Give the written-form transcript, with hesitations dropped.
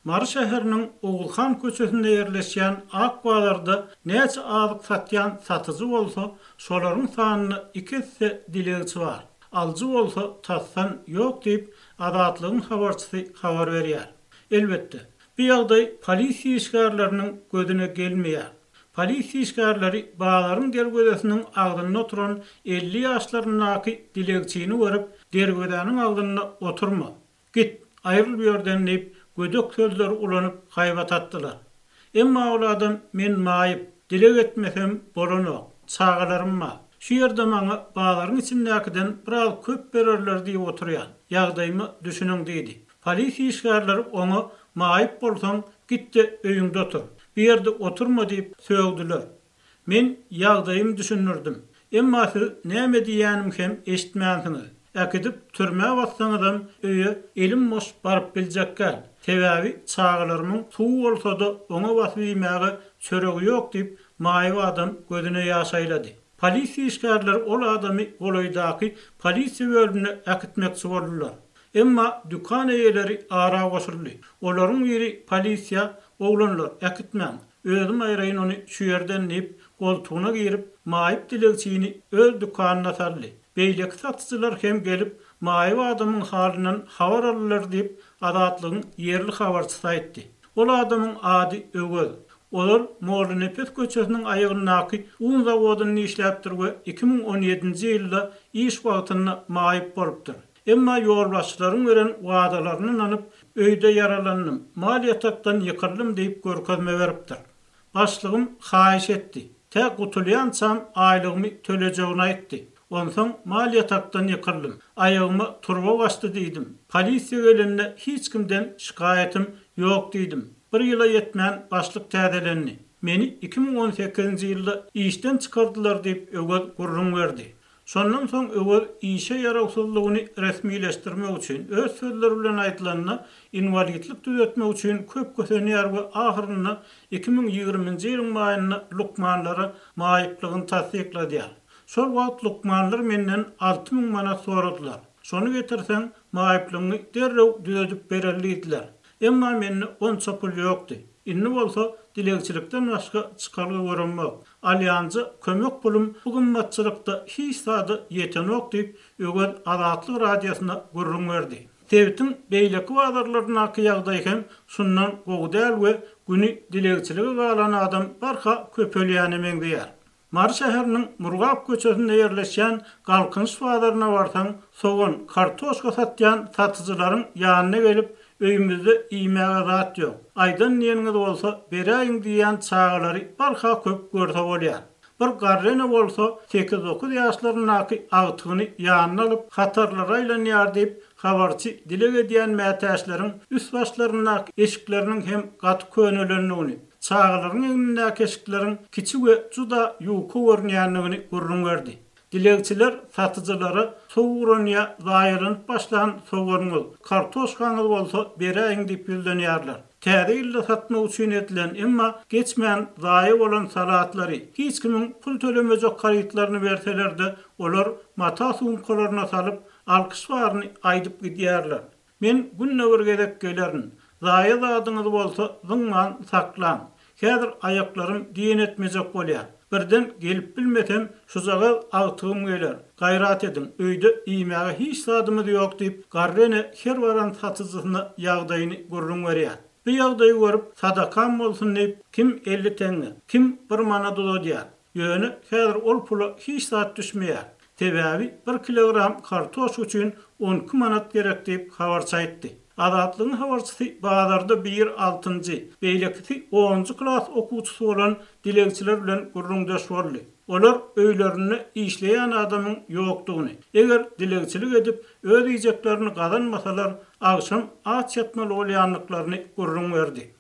Mary şäheriniň Oguzhan köçesinde ýerleşýän Ak bazarda näçe azyk satýan satyjy bolsa, şolaryň sanynda iki esse dilegçi bar. Alyjy bolsa tasdan ýok diýip, Azatlygyň habarçysy habar berýär. Elbetde, bu ýagdaý polisiýa işgärleriniň gözüne gelmeýär. Polisiýa işgärleri bazaryň derwezesiniň agzynda oturan 50 ýaşlaryndaky dilegçini görüp, derwezäniň agzynda oturma, git, aýryl bu ýerden diýip, gödek sözleri ulanyp haýbat atdylar. Emma ol adam men maýyp, dileg etmesem bolanok, çagalarym bar. Şu ýerde maňa bazaryň içindäkiden biraz köp bererler diýip oturýan, ýagdaýyma düşüniň diýdi. Polisiýa işgärleri oňa maýyp bolsaň, git-de öýüňde otur. Bu ýerde oturma diýip sögdüler. Men ýagdaýymy düşündirdim. Emma siz näme diýýänimi hem eşitmänsiňiz. Äkidip türmä bassaňyzam öýe elim boş baryp biljek däl. Sebäbi çagalarymyň suwy bolsa-da oňa basyp iýmäge çöregi ýok diýip, maýyp adam gözüne ýaş aýlady. Polisiýa işgärleri ol adamy golaýdaky polisiýa bölümine äkitmekçi boldular. Emma dükan eýeleri ara goşuldy. Olaryň biri polisiýa, Oglanlar, äkitmäň, özüm aýraýyn ony şu ýerden diýip, goltugyna girip, maýyp dilegçini öz dükanyna saldy. Beýleki satyjylar hem gelip, maýyp adamyň halyndan habar aldylar diýip, Azatlygyň ýerli habarçysy aýtdy. Ol adamyň ady Öwez. Ozal Mollanepes köçesiniň aýagyndaky un zawodynda işläpdir we 2017-nji ýylda iş wagtynda maýyp bolupdyr. Emma ýolbaşçylaryň beren wadalaryna ynanyp, öýde ýaralandym, mal ýatakdan ýykyldym diýip görkezme beripdir. Başlygym haýyş etdi. Tä gutulýançam aýlygymy tölejegini aýtdy. Onsoň mal ýatakdan ýykyldym. Aýagyma turba gaçdy diýdim. Polisiýa gelende hiç kimden şikaýatym ýok diýdim. Bir ýyla ýetmän başlyk täzelendi. Meni 2018-nji ýylda işden çykardylar diýip Öwez gürrüň berdi. Şondan soň Öwez işe ýarawsyzlygyny resmileşdirmek üçin, öz sözleri bilen aýdylanda, inwalidlik düzetmek üçin köp kösenýär we ahyrynda 2020-nji ýylyň maýynda lukmanlara maýyplygyny tassykladýar. Şol wagt lukmanlar menden 6000 manat soradylar. Şony getirseň, maýyplygyňy derrew düzedip bereli diýdiler. Emma mende onça pul ýokdy. Indi bolsa dilegçilikden başga çykalga göremok. Alýanja kömek pulum bu gymmatçylykda hiç zada ýetenok diýip, Öwez Azatlyk Radiosyna gürrüň berdi. Sebitiň beýleki bazarlaryndaky ýagdaý hem şundan gowy däl we güni dilegçilige galan adam barha köpelýäne meňzeýär. Mary şäheriniň Murgap köçesinde ýerleşýän Galkynyş bazaryna barsaň, sogan, kartoşka satýan satyjylaryň ýanyna gelip, öýümizde iýmäge zat ýok, aýdan-diýeniňiz bolsa beräýiň diýýän çagalary barha köp görse bolýar. Bir garry ene bolsa sekiz-dokuz ýaşlaryndaky agtygyny ýanyna alyp, hatarlara aýlanýar diýip, habarçy dileg edýän mätäçleriň üst-başlaryndaky eşikleriniň hem gaty könelendigini, çagalaryň egnindäki eşikleriň kiçi we juda ýuka görünýändigini gürrüň berdi. Dilegçiler satyjylara sowuk uran ýa zaýalanyp başlan soganyňyz, kartoşkaňyz bolsa beräýiň diýip ýüzlenýärler. Täze ýylda satmak üçin edilen, emma geçmän zaýa bolan salatlary, hiç kimiň pul tölemejek harytlaryny berseler-de, olar mata sumkalaryna salyp, alkyş baryny aýdyp gidýärler. Men günde bir gezek gelerin. Zaýa zadyňyz bolsa zyňman saklaň. Häzir aýaklarym diýen etmejek bolýar. Birden gelip bilmesem, şujagaz agtygym geler. Gaýrat ediň, öýde iýmäge hiç zadymyz ýok diýip, garry ene her baran satyjysyna ýagdaýyny gürrüň berýär. Bu ýagdaýy görüp, sadakam bolsun diýip, kim 50 teňňe, kim bir manat uzadýar. Ýöne häzir ol pula hiç zat düşmeýär. Sebäbi bir kilogram kartoşka üçin 12 manat gerek diýip, habarçy aýtdy. Azatlygyň habarçysy bazarda biri altynjy, beýlekisi onunjy klas okuwçysy bolan dilegçiler bilen gürrüňdeş boldy. Olar öýlerinde işleýän adamyň ýokdugyny, eger dilegçilik edip, öz iýjeklerini gazanmasalar, agşam aç ýatmaly bolýandyklaryny gürrüň berdi.